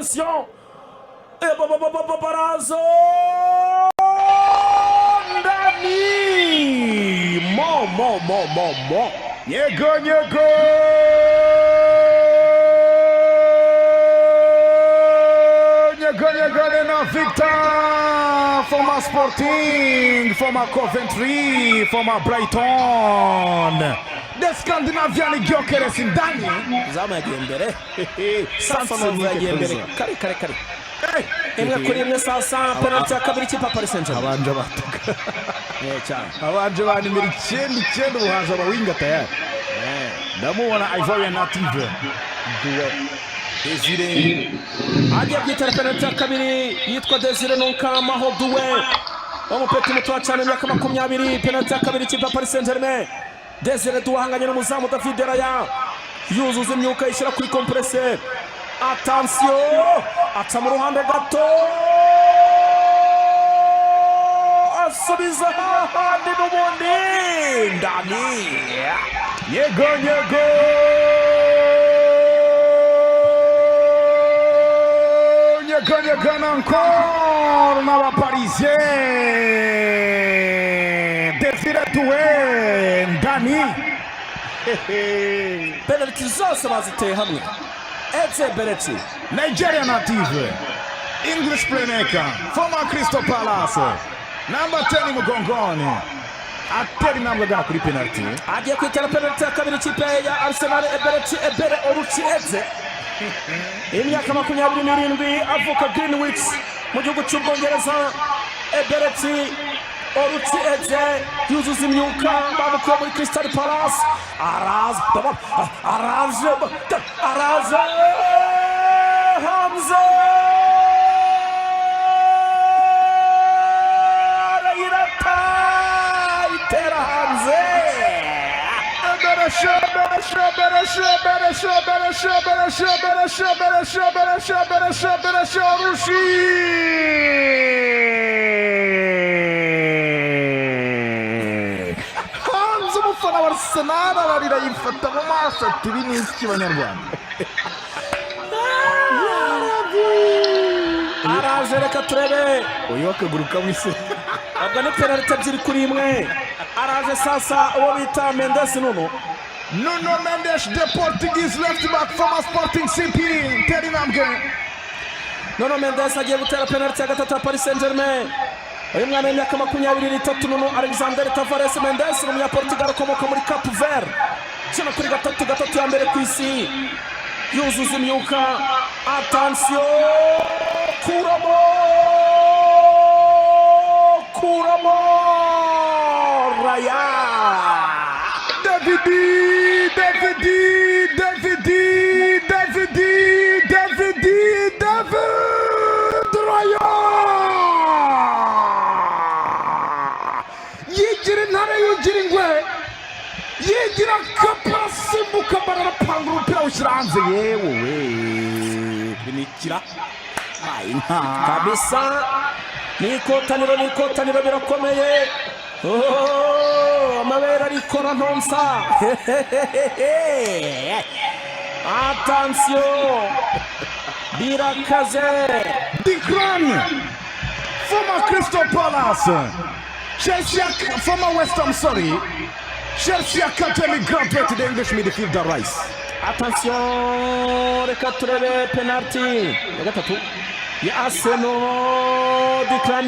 Attention, barazo ndani, mo mo mo mo mo. Nyego nyego, nyego nyego na Victor, former Sporting, former Coventry, former Brighton, the Scandinavian Gyökeres ndani. Zamu yagiye imbere, Samson yagiye imbere kare kare kare. 1-1. Sasa penalty ya kabiri, ikipe ya Paris Saint-Germain. Abanje bataka. Cyane. Abanje ba nimero 9 9, ubuhanzi abawinga tayari ndamubona, Ivorian native Doué Desire. Agiye kwitera penalty ya kabiri, yitwa Desire Nunkamaho Doué, umupeti mutoya cyane, imyaka 20. Penalty ya kabiri, ikipe ya Paris Saint-Germain. Desire Doué ahanganye n'umuzamu David Raya, yuzuza imyuka, yishyira kuri compresseur. Attention, aca mu ruhande gato, asubiza hahandi n'ubundi ndani. Nyego nyego, nyego nyego encore n'Abaparisien, Desire Doué ndani. Penalty zose baziteye hamwe, Eze Berechi. Nigeria native, English playmaker, former Crystal Palace, number 10 mugongoni, atera intambwe agana kuri penalty. Agiye kwitera penalty ya kabiri, ikipe ya Arsenal, Eberechi Ebere Oruchi Eze, imyaka 27, avuka Greenwich mu gihugu cy'Ubwongereza. Eberechi Oruchi Eze yuzuza imyuka, bamukuye muri Crystal Palace. Araza, araje, araje hanze, arayirata, itera hanze. Ebereshe, ebereshe, ebereshe, ebereshe, ebereshe, ebereshe, ebereshe, ebereshe, ebereshe, ebereshe, ebereshe Orushi. Hanze, umufana wa Arsenal ararira, yifata mu maso ati: "Ibi ni iki, Banyarwanda?" Araje, reka turebe. Uyu akaguru kamwe se? Ubwo ni penaliti 2-1. Araje sasa, uwo bita Mendes Nuno. Nuno Mendes, the Portuguese left back, former Sporting CP, tera intambwe. Nuno Mendes agiye gutera penaliti ya gatatu ya Paris Saint Germain. Uyu mwana w'imyaka 23, Nuno Alexander Tavares Mendes, ni umunyaportugal ukomoka muri Cape Verde, kina kuri gatatu gatatu ya mbere ku isi. Yuzuza imyuka, attention, kuramo, kuramo Raya. Davidi, Davidi, Davidi, Davidi, Davidi, David Raya! Yigira intare, yugira ingwe, yigira kapa, asimbuka, bararapanga, umupira awushyira hanze. Yewe we, binikira inka. Kabisa, ni ikotaniro, ni ikotaniro, birakomeye. Oh, amabere arikora ntonsa. Attention, birakaze. Declan, former Crystal Palace, Chelsea, former West Ham, sorry, Chelsea Academy graduate, the English midfielder Rice. Attention, reka turebe penalty ya gatatu ya Arsenal. Declan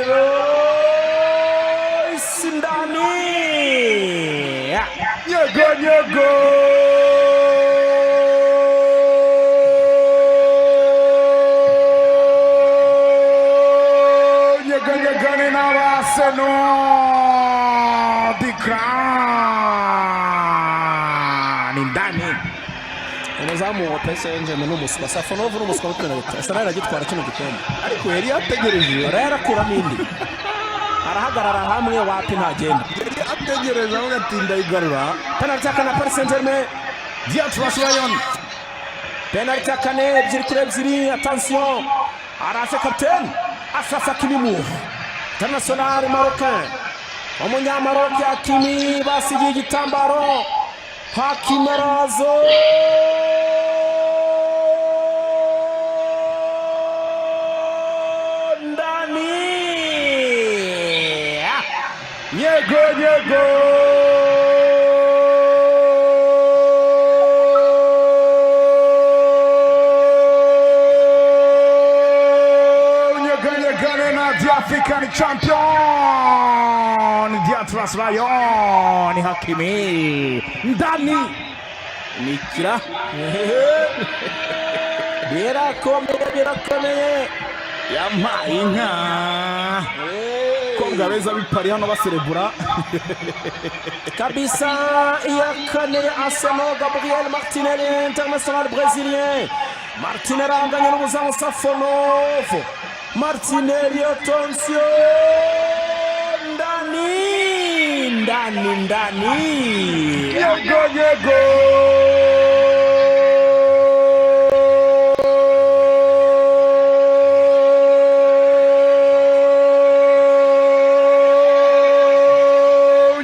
Rice ndani. Nyego nyego, nyego nyego ni n'Abarsenal, Declan ndani. Umuzamu wa Paris Saint-Germain ni umuswa, Safonov ni umuswa muri penalty. Arsenal iragitwara kino gikombe. Ariko yari yategereje. Rero akuramo indi, arahagarara hamwe, wapi, ntagenda. Yari ategereje avuga ati: "Ndayigarura." Penalty ya kane ya Paris Saint-Germain. Diatras Lion. Penalty ya kane, 2-2. Attention, araje kapiteni Achraf Hakimi, international marocain, umunyamaroke Hakimi, basigiye igitambaro Hakimi, arazo. Nyego nyego. Nyeganyegane na the African champion, the Atlas Lion Hakimi ndani. Nikira birakomeye, birakomeye. Yampaye inka. Kobwa beza b'i Paris hano baserebura. Kabisa, iya kane ya Arsenal, Gabriel Martinelli, international brésilien. Martinelli aranganye n'umuzamu Safonov. Martinelli, attention, ndani, ndani, ndani. Yego yego.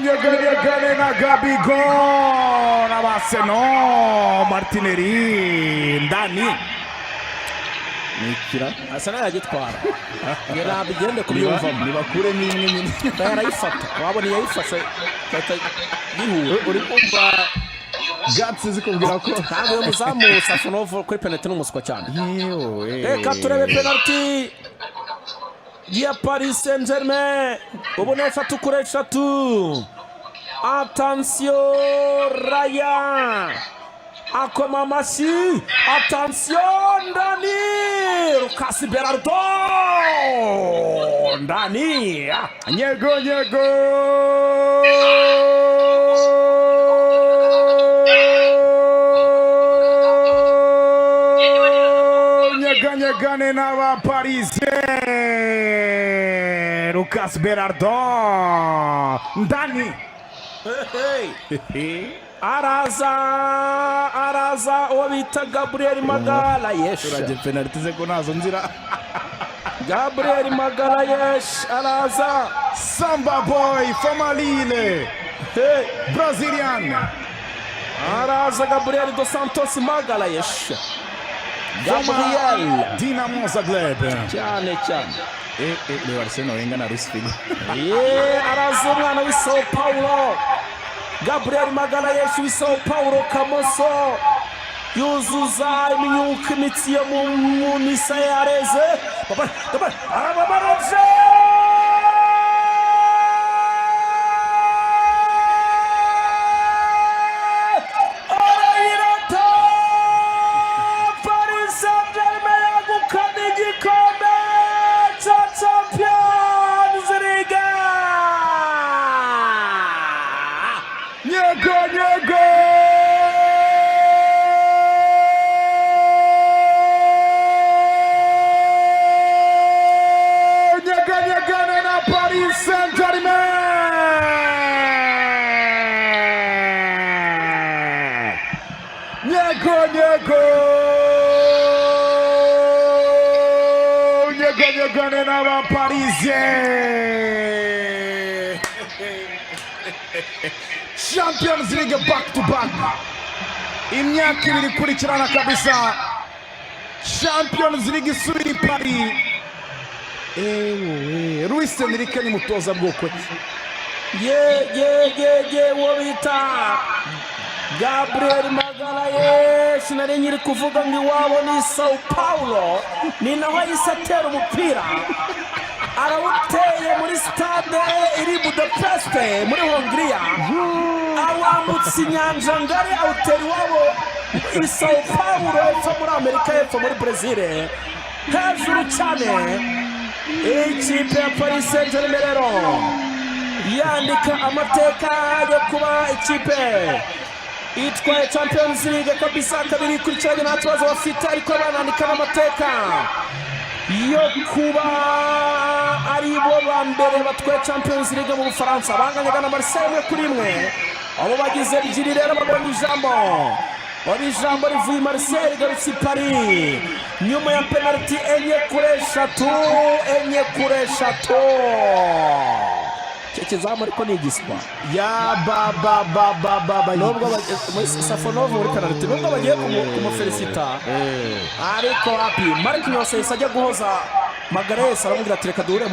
Nyeganyegane na Gabigol Arsenal, Martinelli ndani. Nikira. Arsenal yagitwara, nge ntabigende kubyumvamo. Nibakuremo imwe nyine. Yarayifata, wabona iyayifashe gahita gihura. Uri kumva gatsi zikubwira ko Ntabwo uyu muzamu Safonov kuri penalty ni umuswa cyane. Yewe. Reka turebe penalty ya Paris Saint Germain ubu ni eshatu kuri eshatu. Attention, Raya akoma amashyi. Attention, ndani, Lucas Beraldo, ndani. Nyego nyego. Nyeganyegane n'aba Parisien, Lucas Beraldo ndani. Araza, araza, uwo bita Gabriel Magalhaes. Turajye penaliti ze ko nazo nzira. Gabriel Magalhaes araza. Samba boy from Lille. Hey. Brazilian. Araza Gabriel dos Santos Magalhaes, Gabriel. Dinamo Zagreb. Cyane cyane. Reba Arsenal Wenger na Luis Figo. Ye, araza umwana w'i Sao Paulo, Gabriel Magalhaes w'i Sao Paulo, kamoso yuzuza imyuka imitsi yo mu misaya yareze. Arababarovye. Arayirata! Paris Saint-Germain yagukana igikombe cya Champions League! Nyego nyego. Nyeganyegane na Paris Saint-Germain. Nyego nyego. Nyeganyegane n'aba Parisien. Champions League back to back, imyaka 2 ikurikirana kabisa. Champions League isubira i Paris. Ewe, Luis Enrique ni mutoza bwoko ki? Ye ye ye ye, uwo bita Gabriel Magalhaes, nari nyiri kuvuga ngo iwabo ni Sao Paulo, ni naho yahise atera umupira, arawuteye muri stade iri Budapest muri Hongiriya, awambutse inyanja ngari, awutera iwabo i Sao Paulo epfo muri Amerika y'Epfo, muri Brezil, hejuru cyane. Ikipe ya Paris Saint Germain rero yandika amateka yo kuba ikipe itwaye Champions League kabisa kabiri ikurikiranye, nta kibazo bafite, ariko banandika n'amateka yo kuba ari bo ba mbere batwaye Champions League mu Bufaransa. Banganyaga na Marseille 1-1, abo bagize ebyiri rero babonye ijambo. Babonye ijambo rivuye i Marseille rigarutse i Paris nyuma ya penaliti 4-3, 4-3. Icyo kizamu ariko ni igiswa. Ya ba ba ba ba ba ba. Nubwo muri Safonov muri penaliti, nubwo bagiye kumufelicita, ariko api Marquinhos yahise ajya guhoza Magalhaes, aramubwira ati: "Reka duhure."